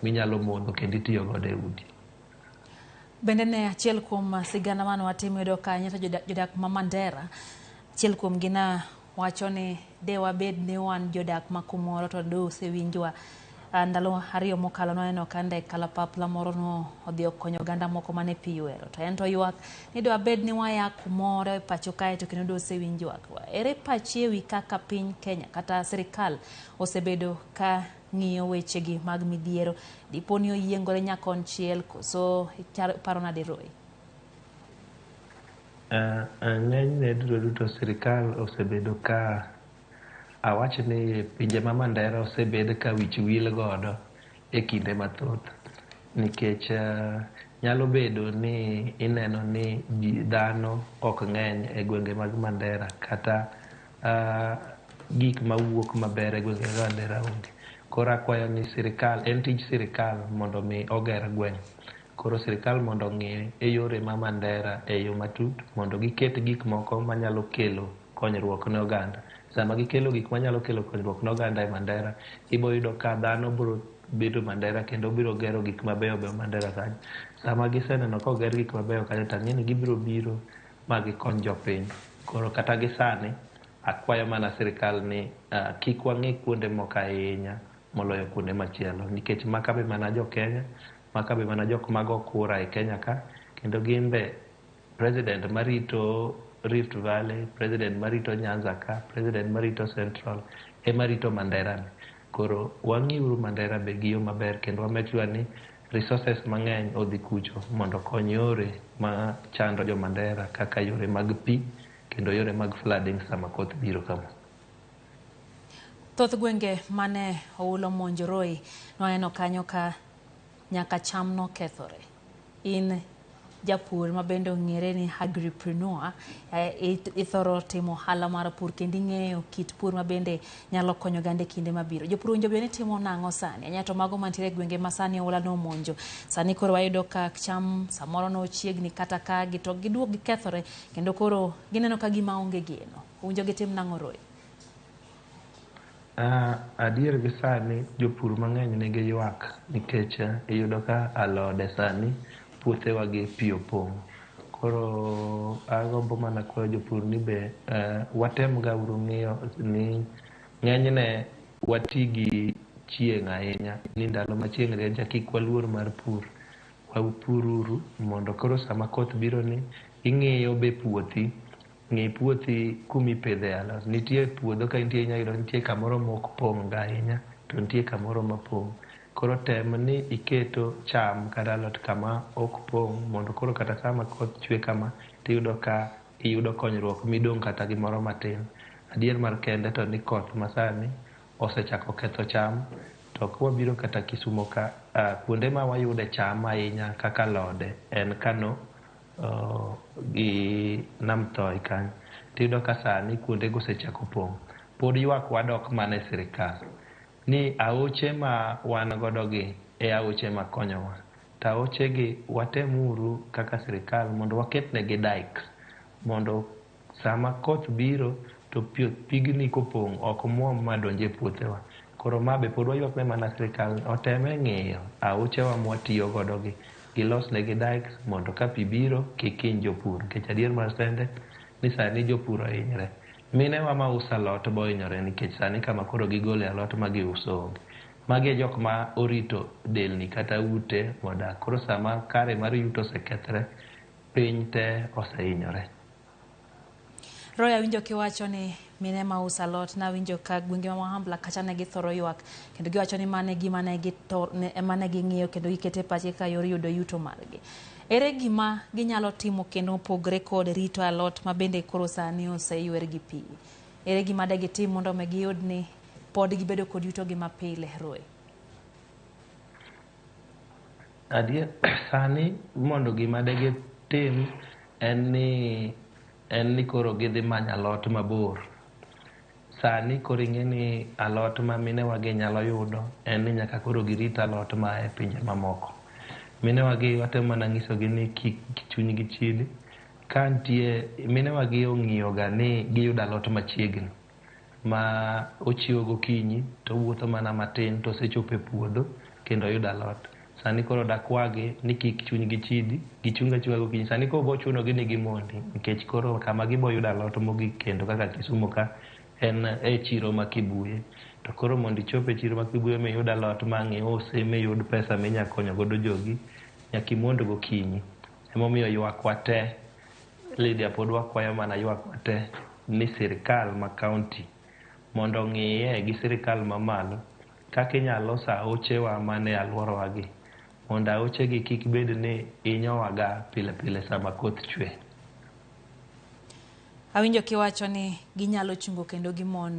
Minyalo modho kendo itiyo godo e udi. Bende ne achiel kuom sigana mane watimo, yudo kanyo to jodak ma Mandera, achiel kuom gi na wacho ni de wabed ni wan jodak ma kumoro to do osewinjwa. Ndalo 2 mokalo nwaneno ka ndek kalapapla moro no odhi okonyo oganda moko mane pi ywero, to en to ywak ni de wabed ni waya kumoro e pacho kae to kendo do osewinj ywakwa. Ere pachi ewi kaka piny Kenya kata sirikal osebedo ka ng'iyo wechegi mag midhiero? Dipo ni oyiengore nyakonchiel koso paro nade, Roy? Ng'enyne duto duto sirikal osebedo ka, awach ni pinje ma Mandera osebed ka wich wil godo e kinde mathoth, nikech nyalo bedo ni ineno ni dhano ok ng'eny e gwenge mag Mandera kata gik mawuok maber e gwenge mag Mandera onge. Koro akwayo ni sirikal, en tij sirikal mondo mi oger gweng'. Koro sirikal mondo ong'i e yore ma Mandera e yo matut mondo giket gik moko manyalo kelo konyruok ne oganda. Sama gikelo gik manyalo kelo konyruok ne oganda e Mandera, ibo yudo ka dhano biro bedo Mandera kendo biro gero gik mabeyo beyo Mandera kanyo. Sama giseneno ka oger gik mabeyo kanyo, to ang'e ni gibiro biro ma gikony jopiny. Koro kata gi sani, akwayo mana sirikal ni kik wang'i kuonde moko ahinya moloyo kuonde machielo, nikech maka be mana jo Kenya, maka be mana jok mago kura e Kenya ka, kendo gin be president marito Rift Valley, president marito Nyanza ka, president marito Central, ema rito Mandera ni. Koro wang'iuru Mandera be gi yo maber kendo wa make sure ni resources mang'eny odhi kucho mondo okony yore ma chando jo Mandera kaka yore mag pi kendo yore mag flooding sama koth biro kama. Thoth gwenge mane oulo monjo, Roy, nwaneno kanyo ka nyaka cham nokethore. In japur ma bende ong'ere ni agripreneur, ithoro timo ohala mar pur kendo ing'eyo kit pur ma bende nyalo konyo oganda e kinde mabiro. Jopur owinjo bed ni timo nang'o sani? Anya to mago mantiere e gwenge ma sani oula nomonjo. Sani koro wayudo ka cham samoro nochiegni kata ka gi to giduog gikethore kendo koro gineno ka gima onge geno. Owinjo gitim nang'o, Roy? Adier gi sani jopur mang'eny nigi ywak nikech iyudo ka alode sani puothewa gi pi opong'. Koro agombo mana kwayo jopur ni be watem ga uru ng'iyo ni ng'enyne wati gi chieng' ahinya, ni ndalo ma chieng' rieny cha kik waluor mar pur. Wapururu mondo koro sama koth biro ni ing'iyo be puothi, ng'i puothi kumipidhe alot. Nitie puodho ka nitie, inya yudo nitie kamoro mok pong' ga ahinya to nitie kamoro mapong'. Koro tem ni iketo cham kata alot kama ok pong' mondo koro kata sama koth chwe kama tiyudo ka iyudo konyruok midong' kata gimoro matin. Adier mar kende to ni koth masani osechako ketho cham, to kwabiro kata Kisumo ka, kuonde ma wayude cham ahinya kaka alode en Kano gi Nam Toi kanyo. Tiyudo ka sani kuondego osechako pong'. Pod ywak wadok mana e sirikal ni aoche ma wan godo gi e aoche makonyowa. To aoche gi watemuru kaka sirikal mondo waketnegi dikes mondo sama koth biro to pigni kopong' ok muom madonj e puothewa. Koro ma be pod waywak ne mana sirikal oteme ng'iyo aochewa mwatiyo godo gi, gilos negi dikes mondo ka pi biro kik hiny jopur, nikech adier mar sende ni sani jopur ohinyre. Minewa mauso alot bohinyore nikech sani kama koro gigole alot ma giuso onge. Magi e jok ma orito delni kata ute modak. Koro sama kare mar yuto osekethre, piny te osehinyore. Roy, awinjo kiwacho ni mine mauso alot, nawinjo ka gwenge ma Wahambla kacha ne githoro ywak kendo giwacho ni mano e gima ema ne ging'iyo kendo giketo e pachgi kaka yor yudo yuto margi. Ere gima ginyalo timo kendo mopogre kod rito alot ma bende koro sani oseywer gi pi? Ere gima de gitim mondo mi giyud ni pod gibedo kod yutogi mapile, Roy? Adier sani mondo gima de gitim en ni koro gidhi manyo alot mabor. Sani koro ing'e ni alot ma minewa gi nyalo yudo en ni nyaka koro girit alot maa e pinje mamoko. Minewa gi watemo mana nyisogi ni kik chunygi chidi. Ka nitie minewa gi ong'iyo ga ni giyudo alot machiegni ma ochiewo gokinyi to owuotho mana matin to osechopo e puodho. kendo yudo alot. Sani koro dakwagi ni kik chunygi chidi, gichung' achung'a gokinyi. Sani koro bochunogi ni gimondi nikech koro kama giboyudo alot mogik kendo kaka Kisumu ka en e chiro ma Kibuye. To koro mondo ichop e chiro ma Kibuye miyud alot ma ang' iusi miyud pesa minya konyo godo jogi, nyaka imond gokinyi. Emomiyo ywak wa te, Lydia pod wakwayo mana ywak wa te ni sirkal ma kaunti mondo ong'iye gi sirkal mamalo kaka inyalo los aochewa man e alworawa gi mondo aochegi kik bed ni hinyowaga pile pile sama koth chwe. Awinjo kiwacho ni ginyalo chungo kendo gimondo.